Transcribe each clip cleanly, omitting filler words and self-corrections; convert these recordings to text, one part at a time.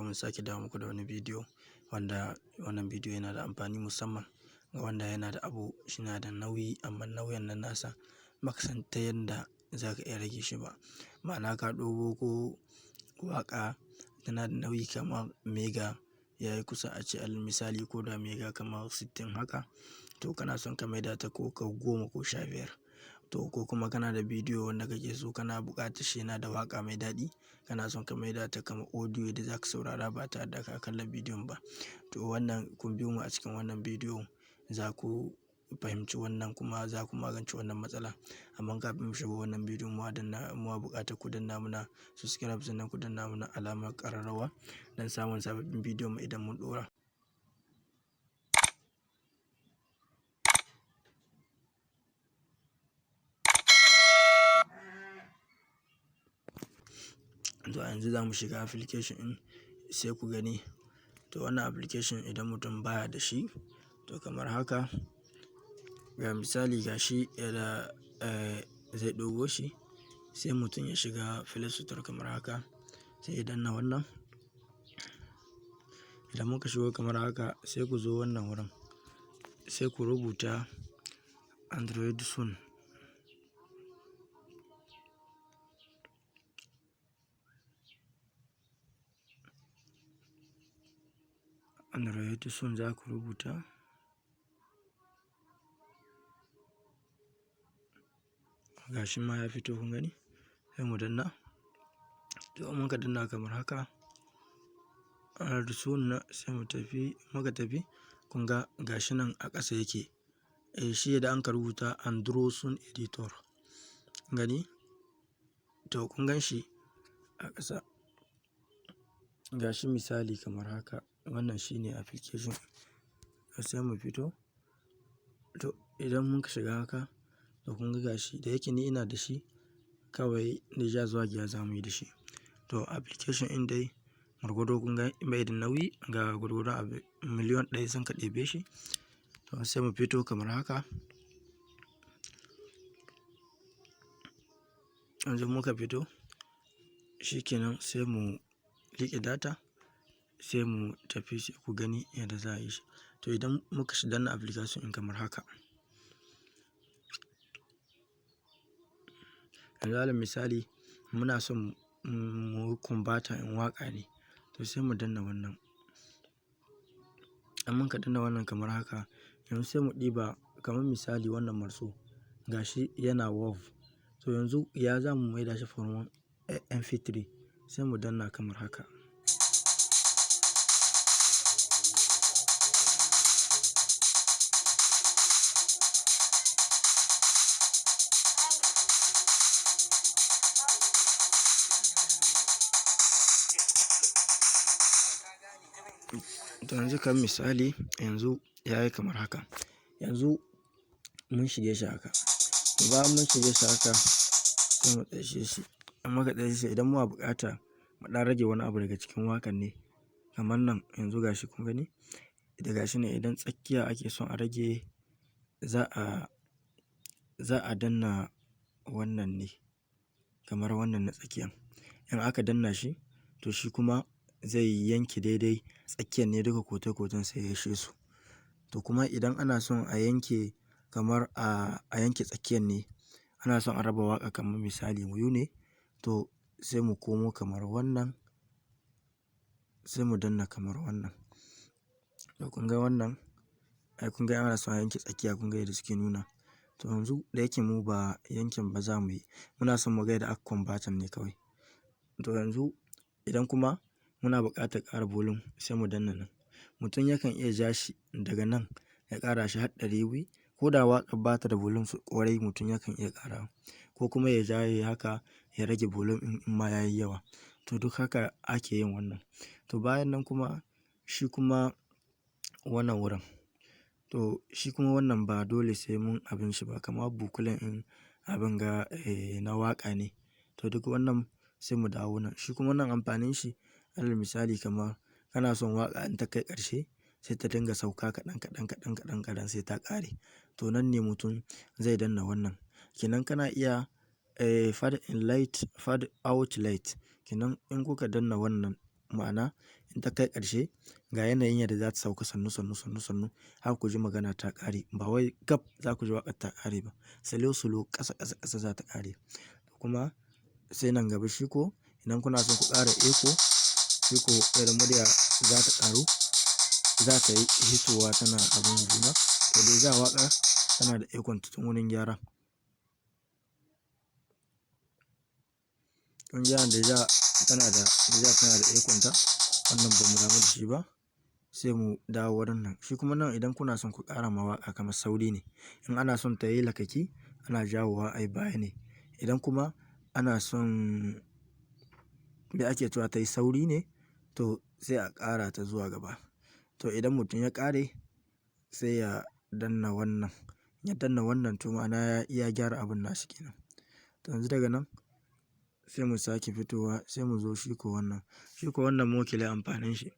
mun sake dawo muku da wani bidiyo, wanda wannan bidiyo yana da amfani musamman ga wanda yana da abu shina da nauyi, amma nauyin nan nasa baka san ta yanda za ka iya rage shi ba. Ma'ana, ka ɗauko ko waƙa tana da nauyi kamar mega yayi kusa, a ce alal misali ko da mega kamar 60 haka, to kana son ka maida ta ko ka 10 ko 15. To ko kuma kana da bidiyo wanda kake so, kana buƙatar shi yana da waƙa mai daɗi, kana son ka maida ta kamar audio da za ka saurara ba tare da ka kalla bidiyon ba. To wannan, kun biyo mu a cikin wannan bidiyo, za ku fahimci wannan kuma za ku magance wannan matsala. Amma kafin mu shiga wannan bidiyon, mu danna, mu buƙatar ku danna muna subscribe, sannan ku danna muna alamar ƙararrawa don samun sababbin bidiyon mu idan mun ɗora. To a yanzu za mu shiga application ɗin, sai ku gani. To wannan application, idan mutum baya da shi, to kamar haka, ga misali, ga shi yadda zai ɗauko shi. Sai mutum ya shiga Play Store kamar haka, sai ya danna wannan. Idan muka shigo kamar haka, sai ku zo wannan wurin, sai ku rubuta Android Soon. Android Soon za ku rubuta. Ga shi ma ya fito, kun gani? Sai mu danna. To in muka danna kamar haka, Android Soon, sai mu tafi, muka tafi, kun ga gashi nan a ƙasa yake. Eh, shi da an ka rubuta Android Soon Editor. Gani? To kun gan shi a ƙasa. Gashi misali kamar haka. Wannan shine application. Sai mu fito. To idan muka shiga haka, to kun ga gashi, da yake ni ina da shi, kawai deja zuwa gida za mu yi da shi. To application ɗin dai gwargwado, kun ga bai da nauyi, ga gwargwadon abu 1,000,000 sun ka ɗebe shi. To sai mu fito kamar haka. Yanzu muka fito, shi kenan, sai mu riƙe data, sai mu tafi, sai ku gani yadda za a yi shi. To idan muka danna application ɗin kamar haka. Yanzu alal misali muna son mu converter in waƙa ne, to sai mu danna wannan. In muka danna wannan kamar haka, yanzu sai mu ɗiba kamar misali wannan morceau, gashi yana WAV. To yanzu ya za mu maida shi format MP3? Sai mu danna kamar haka. To yanzu kamar misali, yanzu ya yi kamar haka. Yanzu mun shige shi haka. To bayan mun shige shi haka, sai mu tsaishe shi. In muka tsaishe shi, idan muna buƙata mu ɗan rage wani abu daga cikin waƙan ne, kamar nan yanzu gashi, kun gani? Da gashi ne, idan tsakiya ake son a rage, za a danna wannan ne, kamar wannan na tsakiyan. In aka danna shi, to shi kuma zai yanke daidai tsakiyan ne duka, kote-koten sai ya ishe su. To kuma idan ana son a yanke kamar a yanke tsakiyan ne, ana son a raba waƙa kamar misali biyu ne, to sai mu komo kamar wannan, sai mu danna kamar wannan. To kun ga wannan, ai kun ga ana son a yanke tsakiya, kun ga yadda suke nuna. To yanzu da yake mu ba yankin ba za mu yi, muna son mu ga yadda aka converter ne kawai. To yanzu idan kuma muna buƙatar ƙara volume, sai mu danna nan. Mutum yakan iya ja shi daga nan ya ƙara shi har 200, ko da waƙar ba ta da volume ƙwarai, mutum yakan iya ƙarawa. Ko kuma ya ja yayi haka, ya rage volume ɗin in ma ya yi yawa. To duk haka ake yin wannan. To bayan nan kuma, shi kuma wannan wurin. To shi kuma wannan ba dole sai mun abin shi ba, kamar bukulen in abin ga na waƙa ne. To duk wannan sai mu dawo nan. Shi kuma wannan amfanin shi, alal misali kamar kana son waƙa in ta kai ƙarshe sai ta dinga sauka kaɗan kaɗan kaɗan kaɗan kaɗan sai ta ƙare. To nan ne mutum zai danna wannan. Kenan kana iya fade in late, fade out late. Kenan in kuka danna wannan Ma'ana in ta kai ƙarshe, ga yanayin yadda za ta sauka sannu sannu sannu sannu har ku ji magana ta ƙare. Ba wai gab za ku ji waƙar ta ƙare ba. Slow slow, ƙasa ƙasa ƙasa za ta ƙare. Kuma sai nan gaba shi ko idan kuna son ku ƙara echo, shi ko yadda murya za ta ƙaru, za ta yi hitowa tana abin juna. To dai waƙa tana da echo tun wurin gyara. Kun gyaran deja tana da echo ta, wannan ba mu damu da shi ba. Sai mu dawo wurin nan. Shi kuma nan idan kuna son ku ƙara ma waƙa kamar sauri ne. In ana son ta yi lakaki, ana jawowa ai baya ne. Idan kuma ana son, me ake cewa, ta yi sauri ne, to sai a ƙara ta zuwa gaba. To idan mutum ya ƙare, sai ya danna wannan. Ya danna wannan, to ma'ana ya gyara abun nashi kenan. To yanzu daga nan sai mu sake fitowa, sai mu zo shi ko wannan. Shi ko wannan mot clé, amfanin shi,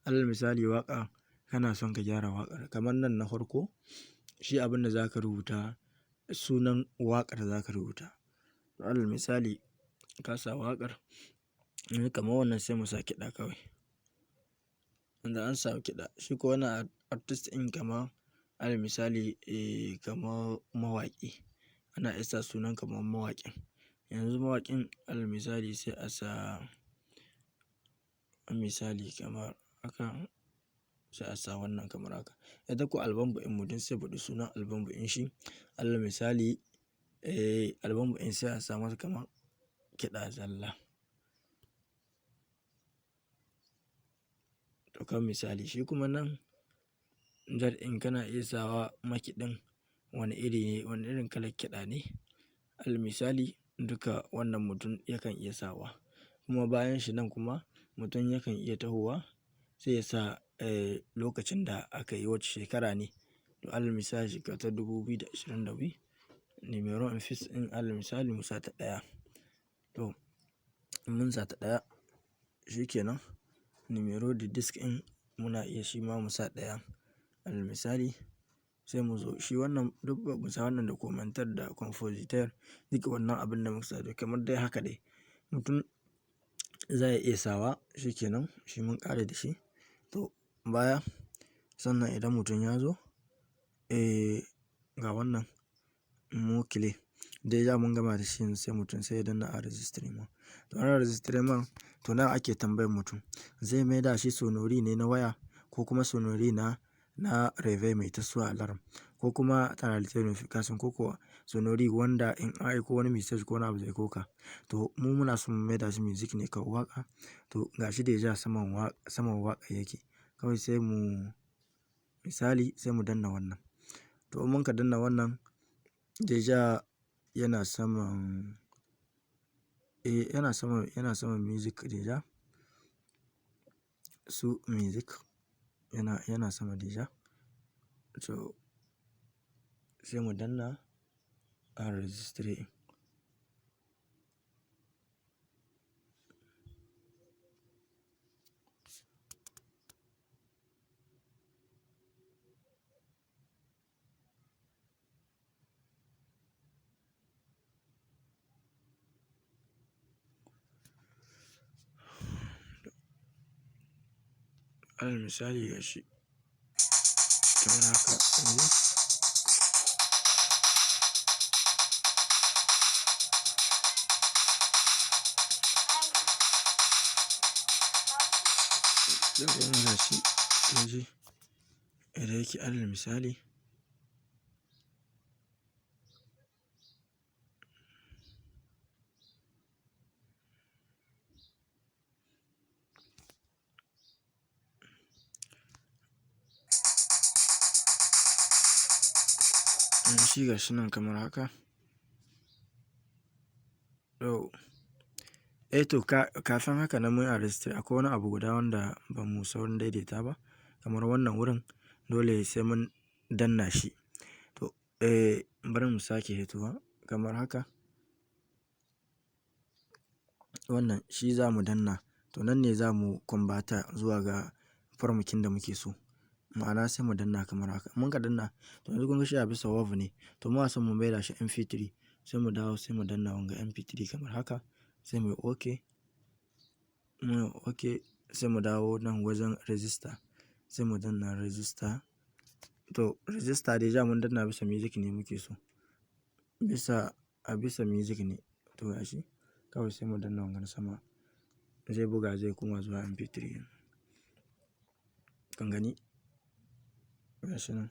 alal misali waƙa kana son ka gyara waƙar, kamar nan na farko, shi abin da za ka rubuta, sunan waƙar za ka rubuta. Alal misali ka sa waƙar yanzu kamar wannan, sai mu sa kiɗa kawai. Wanda an sa kiɗa. Shi ko wannan artist ɗin, kamar alal misali, kamar mawaƙi. Ana iya sa sunan kamar mawaƙin. Yanzu mawaƙin, alal misali, sai a sa misali kamar haka, sai a sa wannan kamar haka. Ita ko album ɗin, mutum sai faɗi sunan album ɗin shi. Alal misali, album ɗin sai a sa masa kamar kiɗa zalla. To kan misali shi kuma nan genre ɗin, kana iya sawa makiɗin wani iri ne, wani irin kalar kiɗa ne. Alal misali duka wannan mutum yakan iya sawa. Kuma bayan shi nan kuma mutum yakan iya tahowa sai ya sa lokacin da aka yi, wace shekara ne. To alal misali shekara ta 2022, numéro piste ɗin alal misali mu sa ta ɗaya. To in mun sa ta ɗaya, shi kenan. Numéro de disque ɗin muna iya shi ma mu sa ɗaya. Alal misali sai mu zo shi wannan duk mu sa wannan da commentaire da compositeur, duka wannan abin da muka sa kamar dai haka dai. Mutum zai iya sawa, shi kenan, shi mun ƙare da shi. To baya sannan idan mutum ya zo, ga wannan mot clé. Deja mun gama da shi, yanzu sai mutum sai ya danna enregistrement. To enregistrement, to nan ake tambayar mutum zai maida shi sonnerie ne na waya, ko kuma sonnerie na réveil mai tasowa, alarm, ko kuma tonalité notification, ko kuwa sonnerie wanda in an aiko wani message ko wani abu zai koka. To mu muna son mu maida shi music ne kawai, waƙa. To ga shi deja saman waƙa yake. Kawai sai mu misali sai mu danna wannan. To in mun ka danna wannan, deja yana saman, yana saman music deja. Su music yana sama deja. To sai mu danna enregistrer. Alal misali gashi kamar haka yanzu. Yauwa, gashi yanzu idan yake alal misali. Shi gashi nan kamar haka. To, to kafin haka nan mun enregistrer, akwai wani abu guda wanda ba mu saurin daidaita ba. Kamar wannan wurin dole sai mun danna shi. To, bari mu sake hitowa kamar haka. Wannan shi za mu danna. To nan ne za mu converter zuwa ga form kin da muke so. Ma'ana sai mu danna kamar haka. Mun ka danna, to yanzu kun ga shi a bisa WAV ne. To muna son mu maida shi MP3. Sai mu dawo, sai mu danna wanga MP3 kamar haka. Sai muyi OK. Muyi OK. Sai mu dawo nan wajen register, sai mu danna register. To register dai ja mun danna bisa music ne muke so. Bisa a bisa music ne. To gashi kawai sai mu danna wannan sama, zai buga, zai koma zuwa MP3. Kun gani? Gashi nan.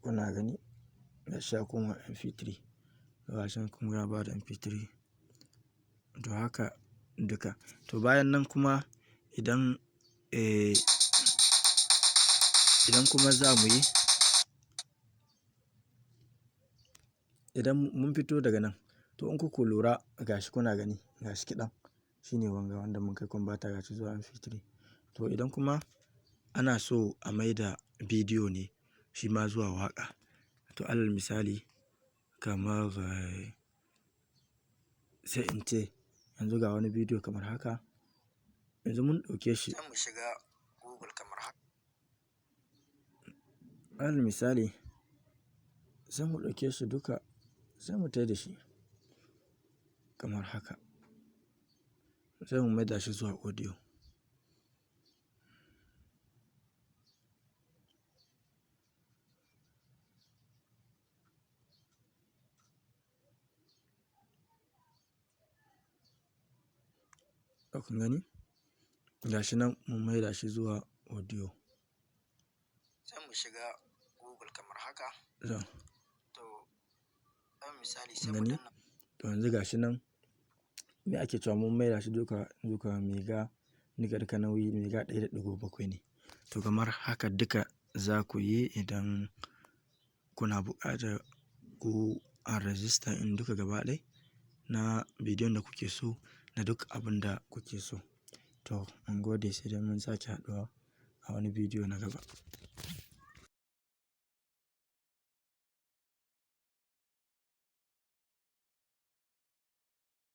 Kuna gani? Gashi ya koma MP3. Gashi nan kuma ya bada MP3. To haka duka. To bayan nan kuma idan kuma za mu yi, idan mun fito daga nan, to in kuka lura gashi kuna gani gashi kiɗan shine wanga wanda mun kai converter gashi zuwa MP3. To idan kuma ana so a maida bidiyo ne shi ma zuwa waƙa. To alal misali kamar sai in ce yanzu ga wani bidiyo kamar haka. Yanzu mun ɗauke shi. Sai mu shiga Google kamar haka. Alal misali sai mu ɗauke shi duka, sai mu tai da shi kamar haka. Sai mu maida shi zuwa audio. To kun gani? Gashi nan mun maida shi zuwa audio. Sai mu shiga Google kamar haka. To. To alal misali Kun sai mu gani? danna. To yanzu gashi nan me ake cewa mun maida shi duka duka mega duka duka nauyi mega 1.7 ne. To kamar haka duka za ku yi idan kuna buƙatar ku a register in duka gaba ɗaya na bidiyon da kuke so na duk abun da kuke so. To mun gode, sai dai mun sake haɗuwa a wani bidiyo na gaba.